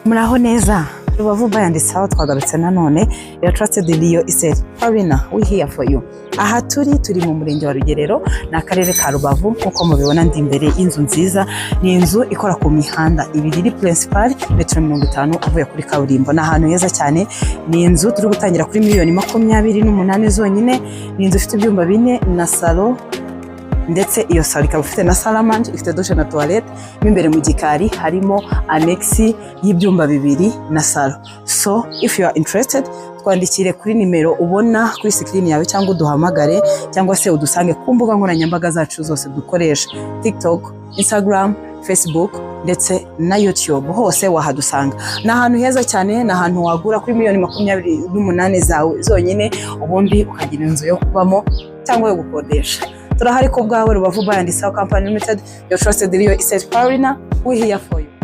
Muraho neza, Rubavu Buy and Sell. Twagarutse nanone ya Trusted Real Estate Partner, we here for you. Aha turi mu murenge wa Rugerero, ni akarere ka Rubavu. Nk'uko mubibona, ndi imbere y'inzu nziza. Ni inzu ikora ku mihanda ibiri iri principal, metero 50 uvuye kuri kaburimbo. Ni ahantu heza cyane. Ni inzu turi gutangira kuri miliyoni 28 zonyine. Ni inzu ifite ibyumba bine na salo, ndetse iyo salo ikaba ifite na salle à manger, ifite douche na toilette. Mo imbere mu gikari harimo annexe y'ibyumba bibiri na salo. So if you are interested, twandikire kuri nimero ubona kuri screen yawe, cyangwa uduhamagare, cyangwa se udusange ku mbuga nkoranyambaga zacu zose dukoresha: TikTok, Instagram, Facebook ndetse na YouTube, hose wahadusanga. Ni ahantu heza cyane, ni ahantu wagura kuri miliyoni 28 zawe zonyine, ubundi ukagira inzu yo kubamo cyangwa yo gukodesha. Turahari ku bwawe. Rubavu Buy and Sell Company Limited, your trusted real estate partner, we here for you.